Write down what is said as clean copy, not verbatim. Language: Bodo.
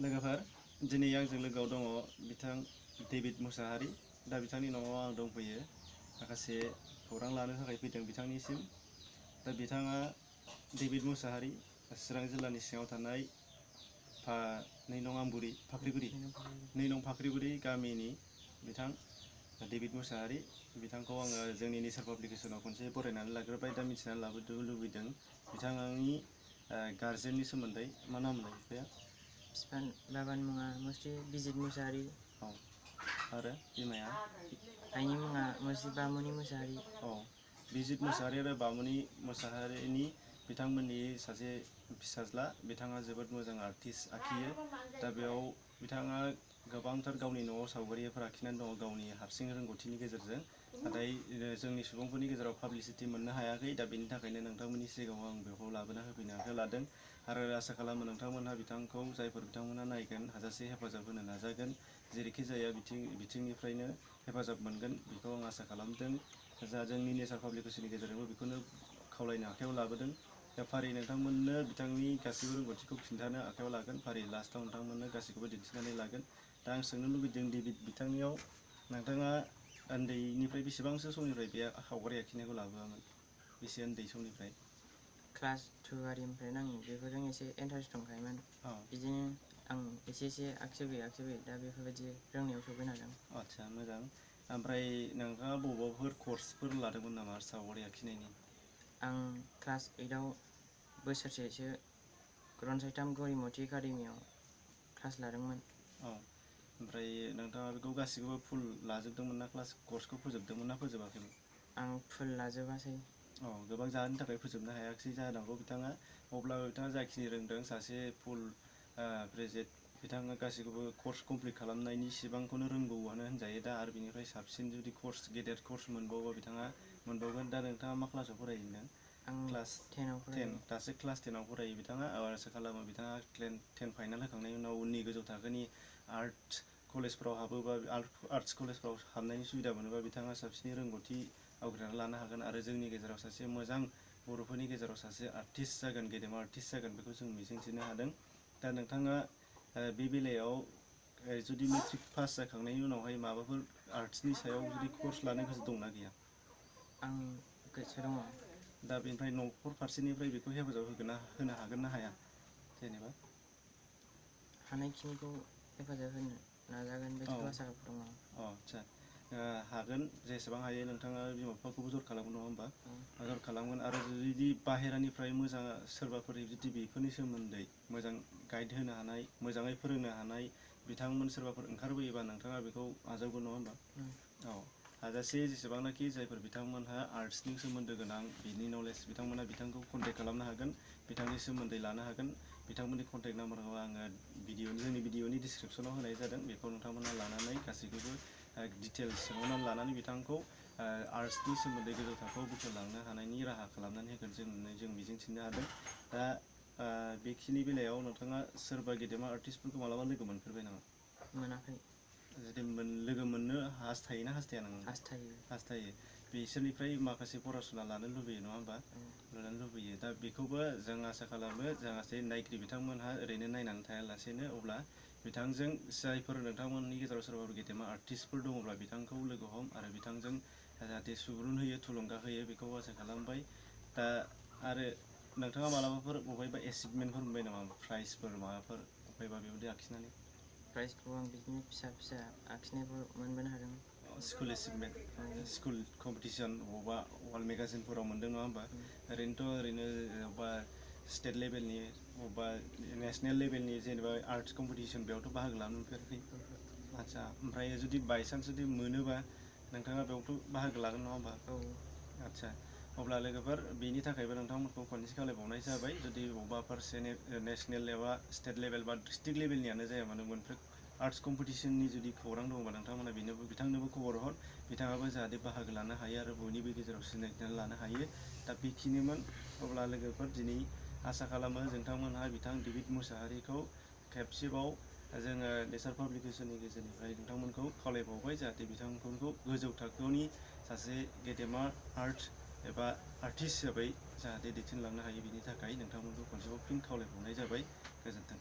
लोगोफोर दिनै आंजों लोगोआव दङ बिथां डेभिड मुसाहारि। दा बिथांनि न'आव आं दंफैयो, माखासे खौरां लानो थाखाय फैदों बिथांनिसिम। दा बिथाङा डेभिड मुसाहारि, चिरां जिल्लानि सिङाव थानाय 2 नं आमगुरि फाख्रिगुरि गामिनि बिथां डेभिड मुसाहारि। बिथांखौ आङो जोंनि नेचार पाब्लिकेसनाव खनसे बरायनानै लाग्रोबाय, दा मिथिनानै लाबोनो लुबैदों बिथांनि गार्जेननि सोमोन्दै। मा नाम मोनलाय बिफाया? बाबानि मुङा मुस्रि बिजित मुसाहारि। औ, आरो बिमाया? आइनि मुङा मुस्रि बामुनि मुसाहारि। औ, बिजित मुसाहारि आरो बामुनि मुसाहारिनि बिथांमोननि सासे फिसाज्ला। बिथाङा जोबोद मोजां आर्टिस्ट आखियो। दा बेयाव बिथाङा गोबांथार गावनि न'आव सावगारिफोर आखिनानै दङ गावनि हारसिं रोंगौथिनि गेजेरजों। नाथाय जोंनि सुबुंफोरनि गेजेराव पाब्लिसिटि मोननो हायाखै। दा बेनि थाखायनो नोंथांमोननि सिगाङाव आं बेखौ लाबोना होफैनो आखायाव लादों आरो आसा खालामो नोंथांमोनहा बिथांखौ जायफोर बिथांमोना नायगोन हाजासे हेफाजाब होनो नाजागोन। जेरैखि जाया बिथिंनिफ्रायनो हेफाजाब मोनगोन बेखौ आं आसा खालामदों। जा जोंनि नेचार पाब्लिकेसननि गेजेरजोंबो बेखौनो खावलायनो आखायाव लाबोदों। दा फारि नोंथांमोननो बिथांनि गासैबो रोंगौथिखौ खिन्थानो आखायाव लागोन। फारि लास्टआव नोंथांमोननो गासैखौबो दिन्थिनानै लागोन। दा आं सोंनो लुबैदों डेभिड बिथांनियाव, नोंथाङा उन्दैनिफ्राय बेसेबांसो समनिफ्राय बे सावगारि आखिनायखौ लाबोआमोन? बेसे उन्दै समनिफ्राय? क्लास 2 आरिनिफ्रायनो आं बेफोरजों एसे इन्टारेस्ट दंखायोमोन। औ, बिदिनो आं एसे आखिबोयै दा बेफोरबायदि रोंनायाव सफैनो हादों। आदसा, मोजां। ओमफ्राय नोंथाङा बबेबाफोर कर्सफोर लादोंमोन नामा सावगारि आखिनायनि? आं क्लास 8आव बोसोरसेसो रनसाइटाम गरिमथि एकाडेमियाव क्लास लादोंमोन। औ, ओमफ्राय नोंथाङा बेखौ गासिखौबो फुल लाजोबदोंमोन ना? कर्सखौ फोजोबदोंमोन ना फोजोबाखैमोन? आं फुल लाजोबासै। औ, गोबां जाहोननि थाखाय फोजोबनो हायाखिसै जानांगौ बिथाङा। अब्लाबो बिथाङा जाखिनि रोंदों, सासे फुल ग्रेजुवेट बिथाङा गासैखौबो कर्स कमप्लिट खालामनायनि सिबांखौनो रोंगौआनो होनजायो दा। आरो बिनिफ्राय साबसिन जुदि गेदेर कर्स मोनबावोबा बिथाङा मोनबावगोन। दा नोंथाङा मा क्लासाव फरायो होनदों? आं क्लास 10आव 10, फरायो। दासो क्लास 10आव फरायो बिथाङा। आसा खालामो बिथाङा 10 फाइनाल होखांनायनि उनाव उननि गोजौ थाखोनि आर्ट्स कलेजफ्राव हाबोबा, आर्ट्स कलेजफ्राव हाबनायनि सुबिदा मोनोबा बिथाङा साबसिनै रोंगौथि आवग्रिनानै लानो हागोन आरो जोंनि गेजेराव सासे मोजां बर'फोरनि गेजेराव सासे आर्टिस्ट जागोन, गेदेमा आर्टिस्ट जागोन, बेखौ जों मिजिंथिनो हादों। दा नोंथाङा बे बेलायाव जुदि मेट्रिक पास जाखांनायनि उनावहाय माबाफोर आर्ट्सनि सायाव जुदि कर्स लानो गोसो दंना गैया? आं गोसो दङ। दा बेनिफ्राय न'खर फारसेनिफ्राय बेखौ हेफाजाब होनो हागोन ना हाया जेनेबा? हानायखिनिखौ हेफाजाब होनो नाजागोन औ, बायदिखौ आसा दङ। आदसा, हागोन जेसेबां हायो। नोंथाङा बिमा बिफाखौबो जर खालामगोन नङा होमबा? जर खालामगोन आरो जुदि बाहेरानिफ्राय मोजां सोरबाफोर जुदि बेफोरनि सोमोन्दै मोजां गाइड होनो हानाय, मोजाङै फोरोंनो हानाय बिथांमोन सोरबाफोर ओंखारबोयोबा नोंथाङा बेखौ आजावगोन नङा होमबा? औ, हाजासे जेसेबांनाखि जायफोर बिथांमोनहा आर्ट्सनि सोमोन्दो गोनां बिनि नलेज, बिथांमोना बिथांखौ कन्टेक्ट खालामनो हागोन, बिथांनि सोमोन्दै लानो हागोन। बिथांमोननि कन्टेक्ट नाम्बारखौ आङो जोंनि भिडिअनि डिसक्रिपसनाव होनाय जादों। बेखौ नोंथांमोना लानानै गासैखौबो डिटेल्स सोंहरनानै लानानै बिथांखौ आर्ट्सनि सोमोन्दै गोजौ थाखोआव बोखोलांनो हानायनि राहा खालामनानै होगोन जों मिजिंथिनो हादों। दा बेखिनि बेलायाव नोंथाङा सोरबा गेदेमा आर्टिस्टफोरखौ मालाबा लोगो मोनफेरबाय नामा? मोनाखै। जुदि लोगो मोननो हास्थायोना हास्थाया नोङो? हास्थायो। हास्थायो। बिसोरनिफ्राय माखासे परासुना लानो लुबैयो नङा होमबा? लानो लुबैयो। दा बेखौबो जों आसा खालामो जाहाथे नायगिरि बिथांमोनहा ओरैनो नायनानै थायालासेनो, अब्ला बिथांजों जायफोर नोंथांमोननि गेजेराव सोरबाफोर गेदेमा आर्टिस्टफोर दङब्ला बिथांखौ लोगो हम आरो बिथांजों जाहाथे सुबुरुन होयो, थुलुंगा होयो, बेखौ आसा खालामबाय। दा आरो नोंथाङा मालाबाफोर बबेबा एचिभमेन्टफोर मोनबाय नामा? प्राइजफोर माबाफोर बबेबा बेबायदि आखिनानै? प्राइजखौ आं बिदिनो फिसा आखिनायफोर मोनबोनो हादों। स्कुल एचिभमेन्ट, स्कुल कम्पिटिसन बबावबा वार्ल्ड मेगाजिनफोराव मोनदों नङा होमबा? ओरैनो बबेबा स्टेट लेभेलनि, बबेबा नेसनेल लेभेलनि जेनेबा आर्ट्स कम्पिटिसन बेयावथ' बाहागो लानो मोनफेराखै? आदसा, ओमफ्राय जुदि बायसान्स जुदि मोनोबा नोंथाङा बेयावथ' बाहागो लागोन नङा होमबा? औ। आदसा, अब्ला लोगोफोर बेनि थाखायबो नोंथांमोनखौ खनसे खावलायबावनाय जाबाय। जुदि बबेबाफोर नेसनेल एबा स्टेट लेभेल बा डिस्ट्रिक्ट लेभेलनियानो जाया मानो मोनफ्रोम आर्ट्स कम्पिटिसननि जुदि खौरां दङबा नोंथांमोना बिथांनोबो खबर हर। बिथाङाबो जाहाथे बाहागो लानो हायो आरो बयनिबो गेजेराव सिनायथिनानै लानो हायो। दा बेखिनिमोन। अब्ला लोगोफोर दिनै आसा खालामो नोंथांमोनहा बिथां डेभिड मुसाहारिखौ खेबसेबाव जोङो नेचार पाब्लिकेसननि गेजेरनिफ्राय नोंथांमोनखौ खावलायबावबाय जाहाथे बिथांमोनखौ गोजौ थाखोनि सासे गेदेमा आर्ट एबा आर्टिस्ट हिसाबै जाहाथे दैथिनलांनो हायो, बिनि थाखाय नोंथांमोनखौ खनसेबाव फिन खावलायबावनाय जाबाय। गोजोन्थों।